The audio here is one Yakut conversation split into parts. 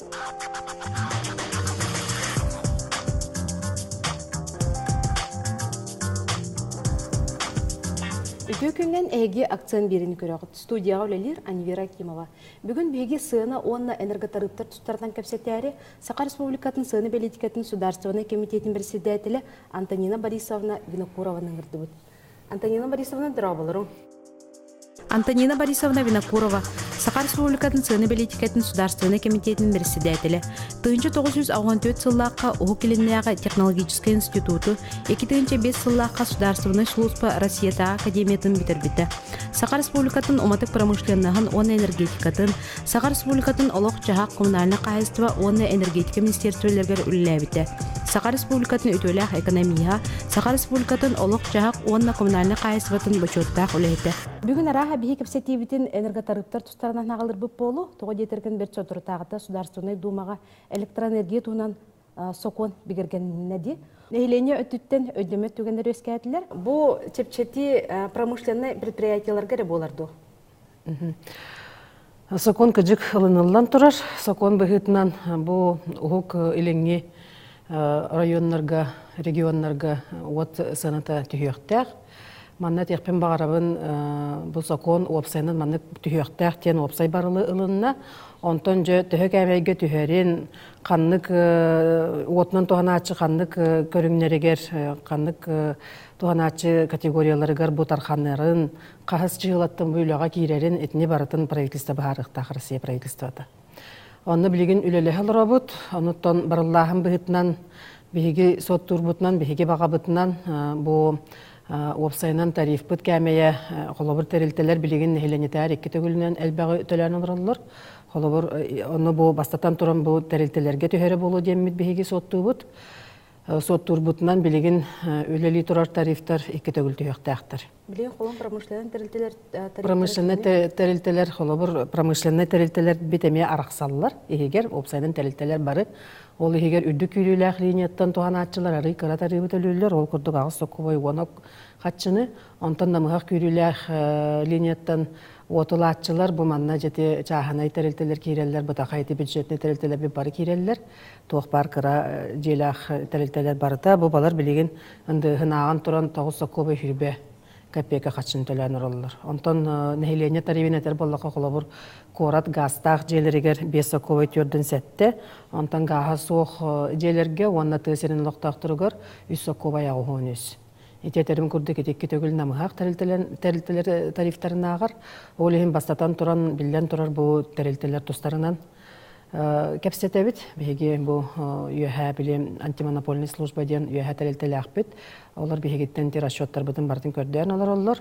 Үтүө күннэн эһиги акцент биэриини көрөҕүт. Студияҕа үлэлиир Анвера Акимова. Бүгүн биһиги сыана уонна энерготарыыптар тустарынан кэпсэтээри Саха Республикатын сыана бэлиитикэтин судаарыстыбаннай кэмитиэтин председателэ Антонина Борисовна Винокурованы ыҥырдыбыт. Антонина Борисовна, дорооболоруҥ. Антонина Борисовна Винокурова, Саха Республикатын сыана бэлиитикэтин судаарыстыбаннай кэмитиэтин председателэ, 1964 сыллаахха Уһук Илиннээҕи технологическай институту, 2005 сыллаахха Судаарыстыбаннай сулууспа Россиятааҕы академиятын бүтэрбитэ. Саха Республикатын уматык промышленноһын уонна энергетикатын, Саха Республикатын олох-дьаһах коммунальнай хаһаайыстыба уонна энергетика министерстволарыгар үлэлээбитэ. Саха Республикатын үтүөлээх экономиһа, Саха Республикатын олох-дьаһах уонна коммунальнай хаһаайыстыбатын бочуоттаах үлэһитэ. Бүгүн арааһа биһи кэпсэтиибитин энерготарыыптар тустарынан аҕалырбыт буолу, тоҕо диэтэргин бэрт соторутааҕыта Судаарственнай Думаҕа электроэнергия туһунан сокуон бигэргэннэ дии. Нэһилиэнньэ өттүттэн өйдөммөт түгэннэр үөскээтилэр. Бу чэпчэтии промышленнай предприятиеларга эрэ буолар дуо? Сокуон кыдьык ылыныллан турар. Сокуон быһыытынан бу Уһук Илиҥҥи районнарга, регионнарга уот сыаната түһүөхтээх. Манна этиэхпин баҕарабын, бу сокуон уопсайынан маннык түһүөхтээх диэн уопсай барылы ылынна. Онтон дьэ төһө кээмэйгэ түһэрин, ханнык уотунан туһанааччы ханнык көрүҥнэригэр, ханнык туһанааччы категорияларыгар бу тарханарын, хаһыс дьыалаттан бу үлэҕэ киирэрин итини барытын правительство быһаарыахтаах Россия правительствота. Онно билигин үлэлэһэ олоробут. Онуттан барыллааһын быһыытынан биһиги суоттуурбутунан, биһиги баҕабытынан бу уопсайынан тарифпыт кээмэйэ холобур тэрилтэлэр билигин нэһилиэнньэтээр икки төгүлүнэн элбэҕи төлөөн олороллор. Холобур, ону бу бастатан туран бу тэрилтэлэргэ түһэрэ буолуо диэммит биһиги суоттуубут. Суоттуурбутунан билигин үлэлии турар тарифтар икки төгүл түһүөхтээхтэр. Билигин холон промышленнай тэрилтэлэр Промышленнай тэрилтэлэр холобур промышленнай тэрилтэлэр бит эмиэ арахсаллар иһигэр уопсайынан тэрилтэлэр бары ол иһигэр үрдүк күүрүүлээх линияттан туһанааччылар арый кыра тарыыбы төлүүллэр ол курдук аҕыс соккубай уона хаччыны онтон намыһах күүрүүлээх линияттан уотулааччылар бу манна дьэти чааһынай тэрилтэлэр киирэллэр бытахай ити бюджетный тэрилтэлэр бары киирэллэр туох баар кыра дьиэлээх тэрилтэлэр барыта бу балар билигин ындыыһын ааҕан туран тоҕус сокуобай хүрбэ копейка хаччын төлөөн олороллор. Онтон нэһилиэнньэ тарибын этэр буоллахха холобур куорат гаастаах дьиэлэригэр биэс сокуобай түөрдүн сэттэ, онтон гааһа суох дьиэлэргэ уонна тыа сирин олохтоохторугар үс сокуобай аҕыс үс. Ити этэрим курдук ити икки төгүл намыһах тэрилтэлэр тарифтарынааҕар, ол иһин бастатан туран биллэн турар бу тэрилтэлэр тустарынан кэпсэтэбит. Биһиги бу үөһээ били антимонопольный служба диэн үөһээ тэрилтэлээхпит. Олор биһигиттэн ти расчеттарбытын барытын көрдөөн олороллор.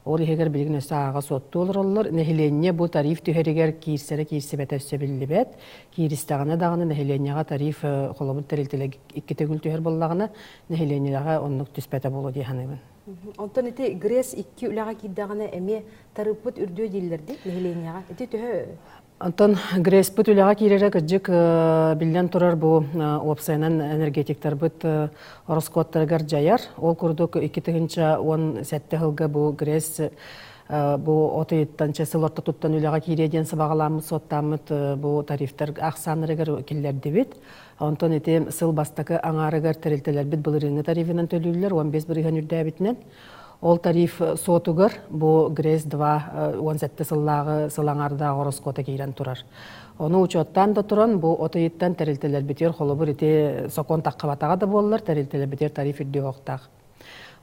Ол иһигэр билигин өссө ааҕа суоттуу олороллор. Нэһилиэнньэ бу тариф түһэригэр киирсэрэ киирсибэтэ өссө биллибэт. Кииристэҕинэ даҕаны нэһилиэнньэҕэ тариф холобур тэрилтэлэр икки төгүл түһэр буоллаҕына, нэһилиэнньэҕэ оннук түспэтэ буолуо дии саныыбын. Онтон ити ГРЭС икки үлэҕэ киирдэҕинэ эмиэ тарыыппыт үрдүө дииллэр дии нэһилиэнньэҕэ. Ити төһө Онтон ГРЭС-пыт үлэҕэ киирэрэ кырдьык биллэн турар бу уопсайынан энергетиктарбыт ороскуоттарыгар дьайар. Ол курдук 2017 сылга бу ГРЭС бу от ыйыттан сыл ортотуттан үлэҕэ киириэ диэн сабаҕалааммыт, суоттааммыт бу тарифтар ахсааннарыгар киллэрдибит. Онтон ити сыл бастакы аҥаарыгар тэрилтэлэрбит былырыыҥҥы тарифынан төлүүллэр, 15 бырыһыан үрдээбитинэн. Ол тариф суотугар бу ГРЭС-2 17 сыллааҕы сыл аҥаардаах ороскуота киирэн турар. Ону учуоттаан да туран, бу от ыйыттан тэрилтэлэрбитигэр холобур ити сокуон таххыбатаҕа да буоллар, тэрилтэлэрбитигэр тариф үрдүө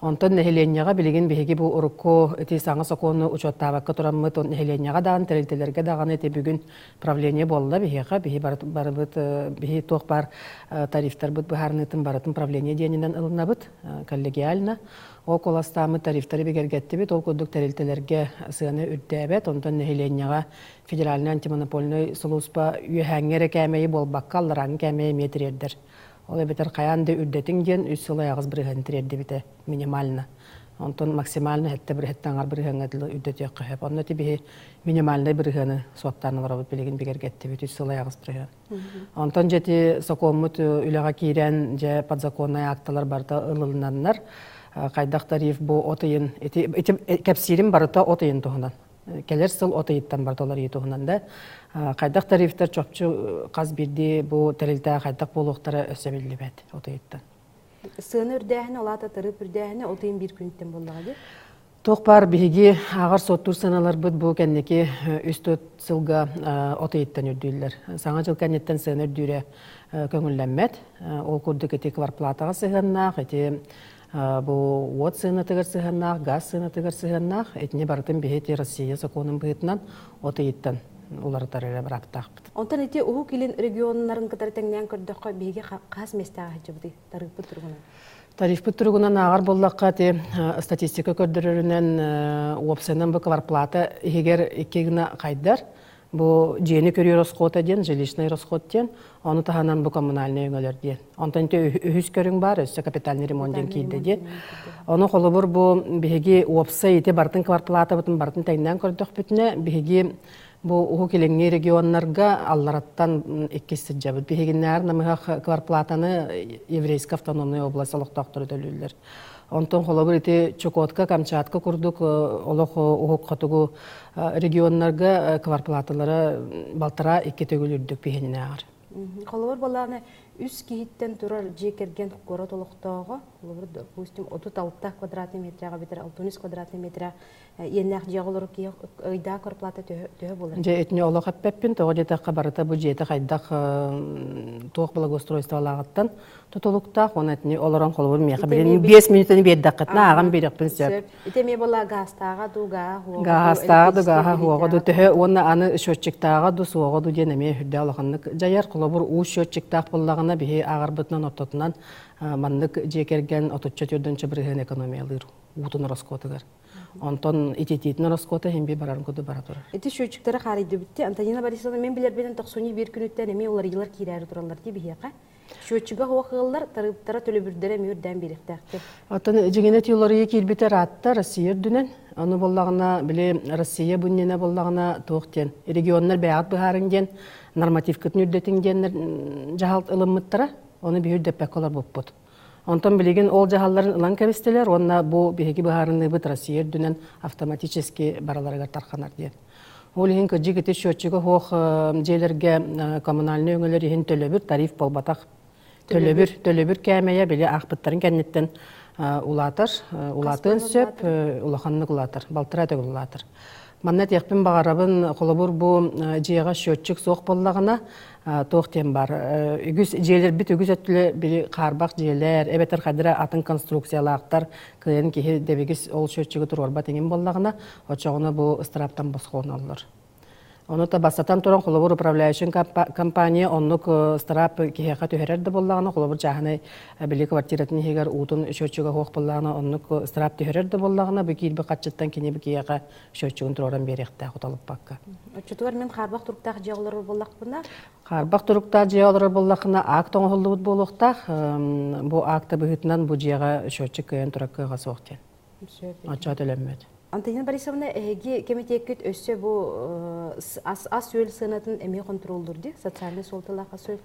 Онтон нэһилиэнньэҕэ билигин биһиги бу урукку ити саҥа сокуону учуоттаабакка тураммыт нэһилиэнньэҕэ даҕаны тэрилтэлэргэ даҕаны ити бүгүн правление буолла биһиэхэ биһи барыбыт биһи туох баар тарифтарбыт быһаарыныытын барытын правление диэнинэн ылынабыт коллегиально. Ол куоластааммыт тарифтары бигэргэттибит. Ол курдук тэрилтэлэргэ сыана үрдээбэт. Онтон нэһилиэнньэҕэ федеральнай антимонопольнай сулууспа үөһээҥҥи эрэ кээмэйи буолбакка, алларааҥҥы кээмэйи эмиэ тириэрдэр. Ол эбэтэр хайаан да үрдэтиҥ диэн үс сыл аҕыс бырыһыан тириэрдибитэ минимально. Онтон максимально сэттэ бырыһыаттан аҥар бырыһыаҥҥа дылы үрдэтиэххэ сөп. Онно ити биһи минимальнай бырыһыаны суоттаан олоробут билигин бигэргэттибит үс сыл аҕыс бырыһыан. Онтон дьэ ити сокуоммут үлэҕэ киирэн, дьэ подзаконнай акталар барыта ылылынаннар, хайдах тариф бу от ыйын, ити, ити кэпсиирим барыта от ыйын туһунан. Кэлэр сыл от ыйыттан барыта уларыйыы туһунан да хайдах тарифтар чопчу хас биирдии бу тэрилтэ хайдах буолуохтара өссө биллибэт от ыйыттан. Сыана үрдээһинэ, ол аата тарыып үрдээһинэ от ыйын биир күнүттэн буоллаҕа дии. Туох баар биһиги ааҕар суоттуур сыаналарбыт бу кэнники үс-төрт сылга от ыйыттан үрдүүллэр. Саҥа дьыл кэнниттэн сыана үрдүүрэ көҥүллэммэт. Ол курдук ити кварплатаҕа сыһыаннаах, ити бу уот сыанатыгар сыһыаннаах, газ сыанатыгар сыһыаннаах. Итини барытын биһи ити Россия сокуонун быһыытынан от ыйыттан уларытар эрэ бырааптаахпыт. Онтон ити Уһук Илин регионнарын кытары тэҥнээн көрдөххө, биһиги хас миэстэҕэ сылдьыбытый тарыыппыт туругунан? Тарифпыт туругунан ааҕар буоллахха, ити статистика көрдөрөрүнэн уопсайынан бу кварплата иһигэр икки гына хайдар. Бу дьиэни көрүү расхода диэн, жилищный расход диэн, ону таһынан бу коммунальный өҥөлөр диэн. Онтон ити үһүс көрүҥ баар, өссө капитальный ремонт диэн киирдэ диэн. Ону холобур бу биһиги уопсай ити барытын кварплатабытын барытын тэҥнээн көрдөхпүтүнэ, биһиги бу Уһук Илиҥҥи регионнарга аллараттан иккис сылдьабыт. Биһигиннээр намыһах кварплатаны Еврейская автономная область олохтоохторо төлүүллэр. Онтон холобур ити Чукотка, Камчатка курдук олох уһук хотугу регионнарга кварплаталара балтараа икки төгүл үрдүк биһининээҕэр. Холобур балааны үс киһиттэн турар дьиэ кэргэн куорат олохтооҕо, холобур, допустим, 36 квадратный метрага бүтэр 63 квадратный метра иэннээх дьиэҕэ олорор киһи ыйдаах кварплата төһө буолар? Дьэ, итини олох эппэппин, тоҕо диэтэххэ барыта бу дьиэтэ хайдах туох благоустройстволааҕыттан тутулуктаах уонна итини олорон холобур миэхэ билин 5 мүнүүтэни биэрдэххитинэ ааҕан биэриэхпин сөп. Ити эмиэ була гаастааҕа дуу, гааһа хуоҕа Гаастааҕа ду, гааһа хуоҕа ду төһө уонна аны счетчиктааҕа ду, суоҕа ду диэн эмиэ үрдээх улаханнык дьайар. Холобур уу счетчиктаах буоллаҕына биһи ааҕарбытынан ортотунан маннык дьиэ кэргэн отучча төрдүнчэ бырыһыан экономиялыыр уутун ороскуотугар. Онтон ититиитин ороскуота иһин би барарын курдук бара турар. Ити счетчиктары хаарыйдыбытти. Антонина Борисовна, мен билэрбинэн тохсунньу биир күнүттэн эмиэ уларыйыылар киирээри тураллар дии биһиэхэ. Счетчига суох ыаллар тарыыптара төлөбүрдэрэ эмиэ үрдээн биэриэхтээхтэр. Оттон дьиҥинэ теория киирбитэ ыраатта Россия үрдүнэн. Ону буоллаҕына, били Россия бу иннинэ буоллаҕына туох диэн регионнар бэйэҕит быһаарыҥ диэн нормативкытын үрдэтиҥ диэннэр дьаһал ылыммыттара. Ону биһи үрдэппэккэ олорбуппут. Онтон билигин ол дьаһалларын ылан кэбистилэр уонна бу биһиги быһаарыныыбыт Россия үрдүнэн автоматически бараларыгар тарханар диэн. Ол иһин кырдьык ити счетчига суох дьиэлэргэ коммунальнай өҥөлөр иһин төлөбүр тариф буолбатах. Төлөбүр, төлөбүр кээмэйэ били аахпыттарын кэнниттэн улаатар, улаатыан сөп, улаханнык улаатар, балтараа төгүл улаатар. Манна этиэхпин баҕарабын, холобур бу дьиэҕэ счетчик суох буоллаҕына, туох диэн бар, үгүс дьиэлэрбит үгүс өттүлэ били хаарбах дьиэлэр, эбэтэр хадыра атын конструкциялаахтар, кыайан киһи дэбигис ол счетчигы туруорбат иҥин буоллаҕына, Оччоҕуна бу ыстырааптан босхолоноллор. Ону та бастатан туран холобур управляющай компания оннук ыстыраап киһиэхэ түһэрэр да буоллаҕына, холобур чааһынай били квартиратын иһигэр уутун счетчига суох буоллаҕына, оннук ыстыраап түһэрэр да буоллаҕына, бу киирбит харчыттан кини бу киһиэхэ счетчигын туруоран биэриэхтээх уталыппакка. Оччотугар мин хаарбах туруктаах дьиэ олорор буоллахпына? Хаарбах туруктаах дьиэ олорор буоллаххына, акт оҥоһуллубут буолуохтаах. Бу акта быһыытынан бу дьиэҕэ счетчик кыайан турар кыаҕа суох диэн. Оччоҕо төлөммөт. Антонина Борисовна, эһиги кэмитиэккит өссө бу ас-үөл сыанатын эмиэ хонтуруоллуур дии, социальнай суолталаах ас-үөл.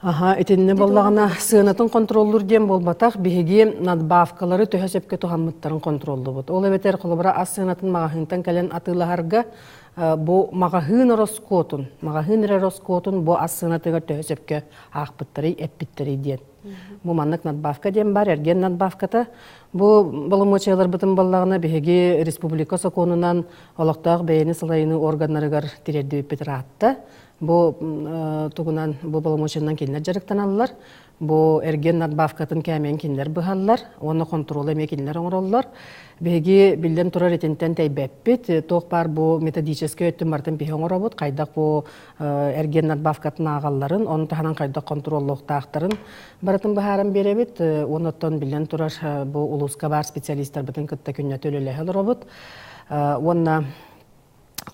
Аха, итиннэ буоллаҕына сыанатын контроллуур диэн буолбатах, биһиги надбавкалары төһө сөпкө туһаммыттарын контроллуубут. Ол эбэтэр холобура ас сыанатын маҕаһыынтан кэлэн атыылаһарга бу маҕаһыын ороскуотун, маҕаһыын эрэ ороскуотун бу ас сыанатыгар төһө сөпкө аахпыттарый, эппиттэрий диэн. Бу маннык надбавка диэн бар, эргиэн надбавката. Бу боломуочуйаларбытын баллаҕына биһиги республика сокуонунан олохтоох бэйэни салайыныы органнарыгар тириэрдибиппит ыраатта. Бу тугунан бу боломуочуйанан кинилэр дьарыктаналлар. Бу эргиэн надбавкатын кээмэйин кинилэр быһаллар уонна хонтуруолу эмиэ кинилэр оҥороллор. Биһиги биллэн турар итинтэн тэйбэппит. Туох баар бу методическай өттүн барытын биһи оҥоробут. Хайдах бу эргиэн надбавкатын ааҕалларын, ону таһынан хайдах хонтуруоллуохтаахтарын барытын быһааран биэрэбит. Уонна оттон биллэн турар бу улууска баар специалистарбытын кытта күннэтэ үлэлэһэ олоробут. Уонна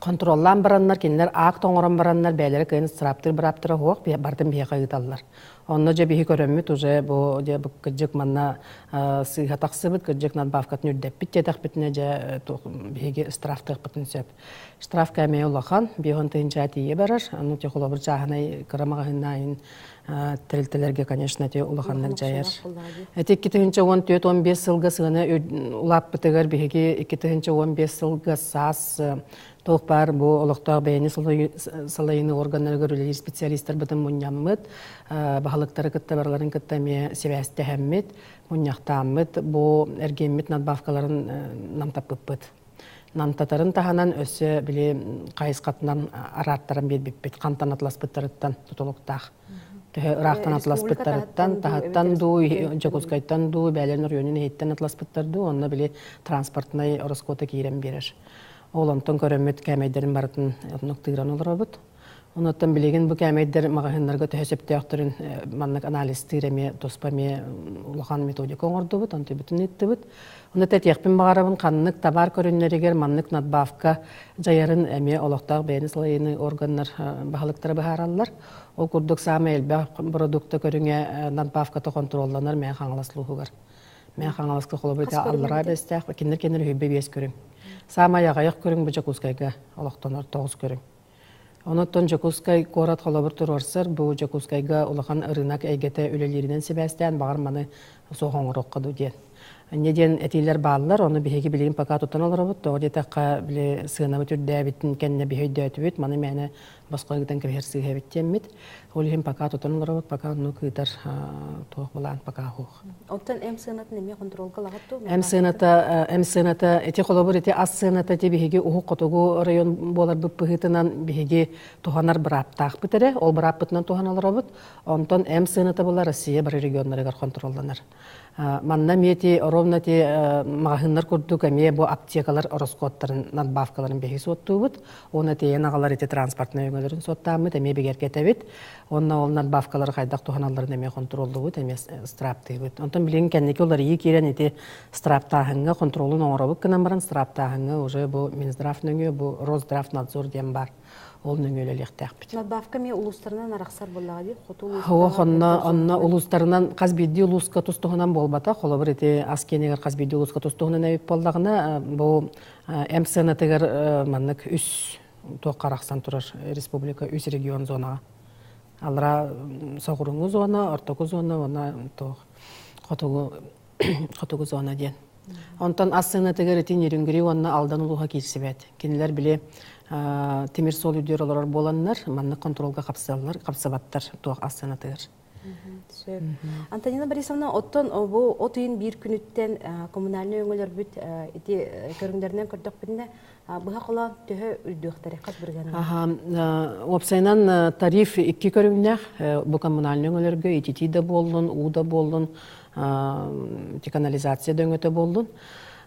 контроллаан бараннар, кинилэр акт оҥорон бараннар бэйэлэрэ кыайан ыстырааптыыр бырааптара суох, барытын биһиэхэ ыыталлар. Онно дьэ биһи көрөммүт уже бу дьэ бу кырдьык манна сыыһа тахсыбыт, кырдьык надбавкатын үрдэппит диэтэхпитинэ дьэ биһиги штрафтыахпытын сөп. Штраф кээмэйэ улахан, биэс тыһыынча тиийэ барар. Аны те холобур чааһынай кыра маҕаһыыннаайын тэрилтэлэргэ, конечно, те улаханнык дьайар. Эти 2014-15 сылга сыана улааппытыгар биһиги 2015 сылга саас Туох баар бу олохтоох бэйэни салайыныы органнарыгар үлэлиир специалистарбытын мунньаммыт, баһылыктары кытта барыларын кытта эмиэ сибээстэһэммит, мунньахтааммыт, бу эргиэммит надбавкаларын намтаппыппыт. Намтатарын таһынан өссө били хайысхатынан арааттаран биэрбиппит, хантан атласпыттарыттан тутулуктаах. Төһө ыраахтан атласпыттарыттан, таһыттан дуу, Дьокуускайтан дуу, бээлэрин оройуонун иһиттэн атласпыттар дуу, онно били транспортнай ороскуота киирэн биэрэр. Ол онтон көрөммүт кээмэйдэрин барытын оннук тыыран олоробут. Онуттан билигин бу кээмэйдэр маҕаһыыннарга төһө сөптөөхтөрүн маннык анализтыыр эмиэ туспа эмиэ улахан методика оҥордубут, онтубутун ыыттыбыт. Ону тэтиэхпин баҕарабын ханнык табаар көрүҥнэригэр маннык надбавка дьайарын эмиэ олохтоох бэйэни салайыныы органнар баһылыктара быһаараллар. Ол курдук саамай элбэх продукта көрүҥэ надбавката хонтуруолланар Мэҥэ Хаҥалас улууһугар. Мэҥэ Хаҥаласка холобур Хас көрүҥ аллараа эбитий? бэстээх, кинилэр кинилэр үһүйбэ биэс көрүҥ. Саамай аҕыйах көрүҥ бу Дьокуускайга олохтонор тоҕус көрүҥ. Онон Дьокуускай куорат холобур туруорсар, бу Дьокуускайга улахан ырыынак эйгэтэ үлэлииринэн сибээстээн, баҕар маны суох оҥоруохха дуу диэн. Инньэ диэн этиилэр бааллар, ону биһиги билигин пока тутан олоробут. Тоҕо диэтэххэ, били сыанабыт үрдээбитин кэннэ биһи өйдөөтүбүт, маны мээнэ босхо ыытан кэбиһэр сыыһа эбит диэммит. Ол иһин пока тутан олоробут, пока оннук ыытар туох былаан пока суох. Оттон М сыанатын эмиэ хонтуруолга ылаҕыт дуу? М сыаната, М сыаната, ити холобур ити ас сыаната ити биһиги уһук хотугу район буоларбыт быһыытынан биһиги туһанар бырааптаахпыт эрэ, ол бырааппытынан туһана олоробут. Онтон М сыаната була Россия бары регионнарыгар хонтуруолланар. Манна эмиэ ити ровно ити маҕаһыыннар курдук эмиэ бу аптекалар ороскуоттарын надбавкаларын биһиги суоттуубут. Уонна тиэйэн аҕалар ити транспортнай өҥөлөрүн суоттааммыт эмиэ бигэргэтэбит. Уонна ол надбавкалары хайдах туһаналларын эмиэ хонтуруоллуубут, эмиэ страптыыбыт. Онтон билигин кэнники уларыйыы киирэн ити страптааһыҥҥа хонтуруолун оҥоробут гынан баран страптааһыҥҥа уже бу Минздрав нөҥүө бу Росздравнадзор диэн баар. Ол нөҥүө үлэлиэхтээхпит. Надбавка эмиэ улуустарынан арахсар буоллаҕа дии? Хоту Ох, онно, онно улуустарынан хас биирдии улууска тус туһунан буолбатах. Холобур, ити ас киэнигэр хас биирдии улууска тус туһунан эбит буоллаҕына, бу эм сыанатыгар маннык үс туохха арахсан турар республика үс регион зонаҕа. Аллара соҕурууҥу зона, ортоку зона уонна туох хотугу хотугу зона диэн. Онтон ас сыанатыгар ити Нерюнгри уонна Алдан улууһа киирсибэт. Кинилэр били тимир суол үрдүгэр олорор буоланнар, маннык контролга хапсаллар, хапсыбаттар туох ас сыанатыгар. Сөп. Антонина Борисовна, оттон бу от ыйын биир күнүттэн коммунальнай өҥөлөрбүт ити көрүҥнэринэн көрдөхпүтүнэ, быһа холоон төһө үрдүөхтэрэ, хас бырыһыанынан? Аха, уопсайынан тариф икки көрүҥнээх. Бу коммунальнай өҥөлөргө ититии да буоллун, уу да буоллун, канализация да өҥөтө буоллун.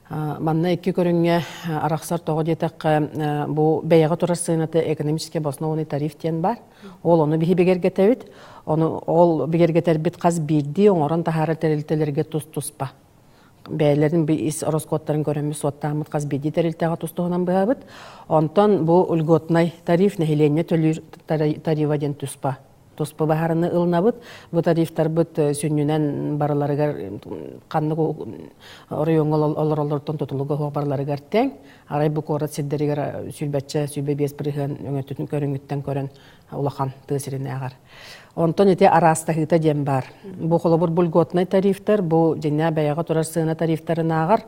Манна икки көрүҥҥэ арахсар тоҕо диэтэххэ, бу бэйэҕэ турар сыаната экономически обоснованный тариф диэн баар. Ол ону биһи бигэргэтэбит. Ону ол бигэргэтэрбит хас биирдии оҥорон таһаарар тэрилтэлэргэ тус-туспа. Бэйэлэрин ис ороскуоттарын көрөммүт суоттааммыт хас биирдии тэрилтэҕэ тус туһунан быһабыт. Онтон бу льготнай тариф нэһилиэнньэ төлүүр тарифа диэн туспа туспа баһарыны ылынабыт. Бу тарифтарбыт сүнньүнэн барыларыгар ханнык оройуоҥҥа олороллоруттан тутулуга суох барыларыгар тэҥ. Арай бу куорат сирдэригэр сүүрбэччэ, 25 бырыһыан өҥөтүн көрүҥүттэн көрөн улахан тыа сиринээҕэр. Онтон ити араастаһыыта диэн баар. Бу холобур бу льготнай тарифтар, бу дьиҥнээх бэйэҕэ турар сыана тарифтарынааҕар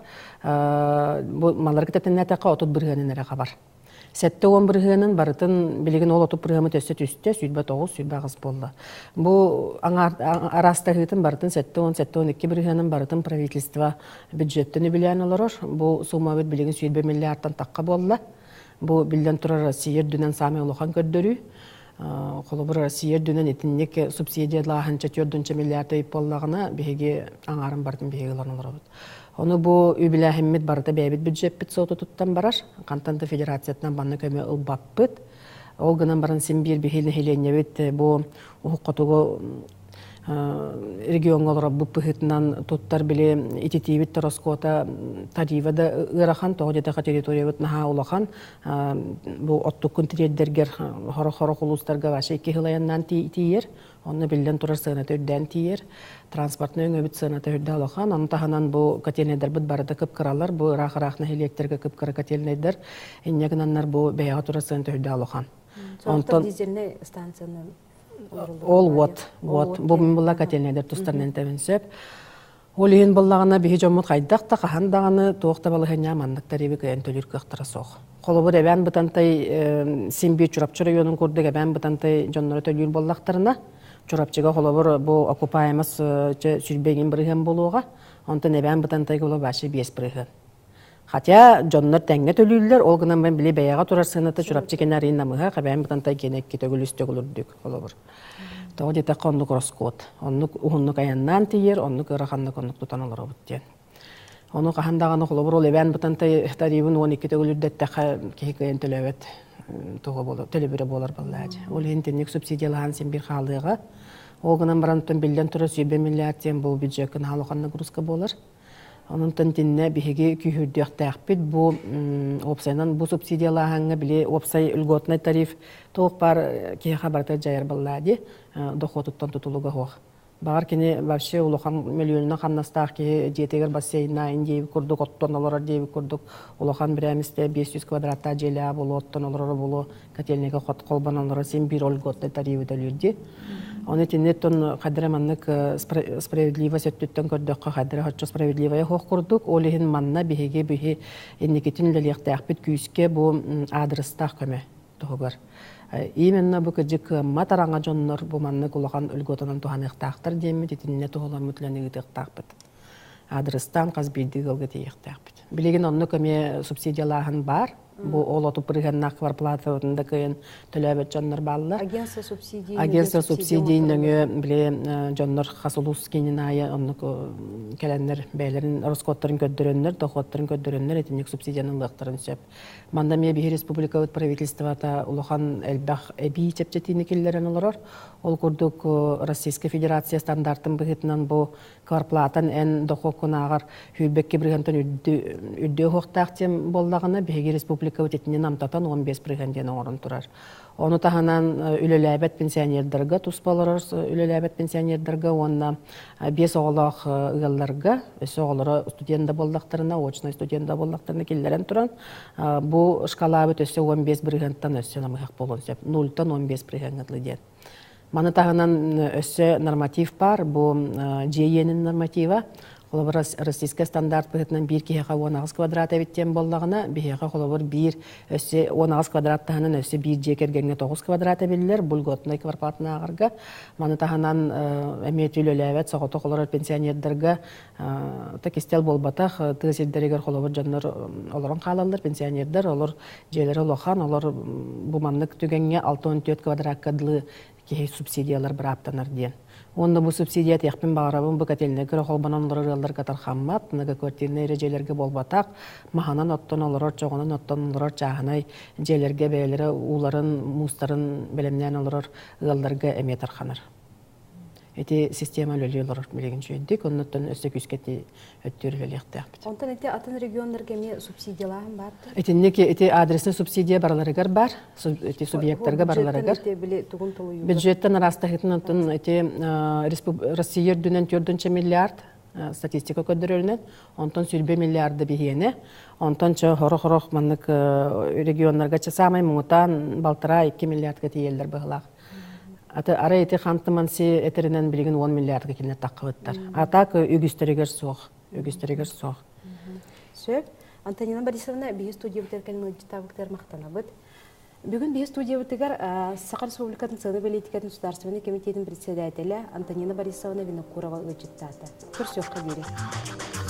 бу маларга тэтиннээтэххэ 30 бырыһыанын эрэ хабар. 70 бырыһыанын барытын билигин ол 30 бырыһыаммыт өссө түстэ, 29, 28 буолла. Бу араастаһыытын барытын 70-72 бырыһыанын барытын правительство бюджеттэн үбүлээн олорор. Бу суумабыт билигин 120 миллиардтан тахха буолла. Бу биллэн турар Россия үрдүнэн саамай улахан көрдөрүү. Холобур, Россия үрдүнэн итинник субсидиялааһынча 4 миллиард ый буоллаҕына, биһиги аҥаарын барытын биһиги ылан олоробут. Ону бу үбүлээһиммит барыта бэйэбит бюджеппит суотутуттан барар. Хантан да федерациятынан манна көмө ылбаппыт. Ол гынан баран син биир биһи нэһилиэнньэбит бу уһук хотугу региоҥҥа олорорбут быһыытынан туттар били ититиибит ороскуота тарифа да ыарахан тоҕо диэтэххэ территориябыт наһаа улахан бу оттуккун тириэрдэргэр хоро-хоро улуустарга вообще икки сыл айаннаан тиийэр онно биллэн турар сыаната үрдээн тиийэр транспортнай өҥөбүт сыаната үрдэ улахан ону таһынан бу котельнайдарбыт барыта кып-кыралар бу ыраах-ыраах нэһилиэктэргэ кып-кыра котельнайдар инньэ гынаннар бу бэйэҕэ турар сыаната үрдэ улахан онтон дизельнай станциянан Ол уот, уот. Бу була котельнайдар тустарынан тэбин сөп. Ол иһин буоллаҕына биһи дьоммут хайдах да хаһан даҕаны туох да балаһыанньа маннык тарибы кыайан төлүүр кыахтара суох. Холобур, Эбээн Бытантай син биир Чурапчы оройуонун курдук Эбээн Бытантай дьонноро төлүүр буоллахтарына, Чурапчыга холобур бу окупаемость сүүрбэ бырыһыан буолуоҕа, онтон Эбээн Бытантайга була башы 5%. Хотя дьоннор тэҥҥэ төлүүллэр, ол гынан баран били бэйэҕэ турар сыаната Чурапчы кэнэ арыйын намыһах, Эбээн Бытантай киэнэ икки төгүл, үс төгүл үрдүк холобур. Тоҕо диэтэххэ оннук ороскуот, оннук уһуннук айаннаан тиийэр, оннук ыараханнык оннук тутан олоробут диэн. Ону хаһан даҕаны холобур ол Эбээн Бытантай тарибын 12 төгүл үрдэттэххэ киһи кыайан төлөөбөт туга буолар, төлөбүрэ буолар буоллаачы. Ол иһин итинник субсидиялаһан син биир хаалыаҕа. Ол гынан баран биллэн турар 120 миллиард диэн бу бюджекка наһаа улахан нагрузка буолар. Онон тиннэ биһиги күүһүрдүөхтээхпит бу уопсайынан бу субсидиялааһыҥҥа били уопсай льготнай тариф туох баар киһиэхэ барыта дьайар буоллаа дии дохуотуттан тутулуга суох. Баҕар кини вообще улахан миллионунан хамнастаах киһи дьиэтигэр бассейннаах диэбит курдук оттон олорор диэбит курдук улахан бирээмистэ 500 квадраттаах дьиэлээх буолуо оттон олороро буолуо котельныйга хот холбонон олорор син биир льготнай тарифы төлүүр дии. Оны итинниттэн хадара маннык справедливость өттүттэн көрдөххө хадара хоччо справедливая хоох курдук ол иһин манна биһиги биһи инникитин үлэлиэхтээхпит күүскэ бу аадырыстаах көмө туһугар. Именно бу кыдьык кыаммат араҥа дьоннор бу маннык улахан льготанан туһаныахтаахтар диэммит итиннэ туһуламмыт үлэни ыытыахтаахпыт. Аадырыстаан хас биирдии ыалга тиийиэхтээхпит. Билигин оннук эмиэ субсидиялааһын баар. Бу ол оту бырыһыаннаах кварплатабытын да кыайан төлөөбөт дьоннор бааллар. Агентство субсидий Агентство субсидий нөҥүө били дьоннор хас улуус киинин аайы оннук кэлэннэр бэйэлэрин ороскуоттарын көрдөрөннөр, дохуоттарын көрдөрөннөр итинник субсидияны ылыахтарын сөп. Манна эмиэ биһи республикабыт правительствота улахан элбэх эбии чэпчэтиини киллэрэн олорор. Ол курдук Российская Федерация стандартын быһыытынан бу кварплатан эн дохуоккунааҕар сүүрбэкки бырыһыантан үрдүө уһуохтаах диэн буоллаҕына, биһиги республикабыт итинэн амтатан 15 бырыһыан диэн оҥорон турар. Ону таһынан үлэлээбэт пенсионердарга, туспа олорор үлэлээбэт пенсионердарга уонна биэс оҕолоох ыалларга, өссө оҕолоро студент да буоллахтарына, очнай студент да буоллахтарына киллэрэн туран, бу шкалабыт өссө 15 бырыһыантан өссө намыһах буолуон сөп. 0-тан 15 бырыһыаҥҥа дылы диэн. Маны таһынан өссө норматив баар, бу дьиэ иэнин норматива. Холобур, российскай стандарт быһыытынан биир киһиэхэ 18 квадрат эбит диэн буоллаҕына, биһиэхэ холобур биир өссө 18 квадрат таһынан өссө биир дьиэ кэргэҥҥэ 9 квадрат эбиллэр, бу льготнай кварплатаны ааҕарга. Маны таһынан эмиэ үлэлээбэт соҕотох олорор пенсионердарга та кистэл буолбатах, тыа сирдэригэр холобур дьоннор олорон хаалаллар, пенсионердар, олор дьиэлэрэ улахан, олор бу маннык түгэҥҥэ 64 квадракка дылы киһи субсидиялар бырааптанар диэн. Уонна бу субсидия этиэхпин баҕарабын, бу котельнайга холбонон олорор ыалларга тархаммат, многоквартирнай эрэ дьиэлэргэ буолбатах, маһынан оттон олорор, чоҕунан оттон олорор чааһынай дьиэлэргэ бэйэлэрэ ууларын, муустарын бэлэмнээн олорор ыалларга эмиэ тарханар. Ити система үлэлии олорор билигин үчүгэйдик, оннуттан өссө күүскэ өттүөр үлэлиэхтээхпит. Онтон ити атын регионнарга эмиэ субсидиялааһын баар дуо? Итинник ити адресный субсидия барыларыгар бар, ити субъекттарга барыларыгар. Бюджеттен араастаһыытын онтон ити Россия үрдүнэн 4 миллиард статистика көрдөрөрүнэн, онтон 120 миллиарда биһиэнэ, онтон чэ хорох-хорох маннык регионнарга чэ саамай муҥутаан 1,5-2 миллиардка тиийэллэр быһылаах. Аты арай ити Ханты-Манси этэринэн билигин 10 миллиардка кинилэр таххыбыттар. А так үгүстэригэр суох. Үгүстэригэр суох. Сөп. Антонина Борисовна, биһи студиябытыгар кэлин ыалдьыттаабытыгар махтанабыт. Бүгүн биһи студиябытыгар Саха Республикатын сыана бэлиитикэтин Государственный комитетин председателэ Антонина Борисовна Винокурова ыалдьыттаата. Көрсүөххэ диэри.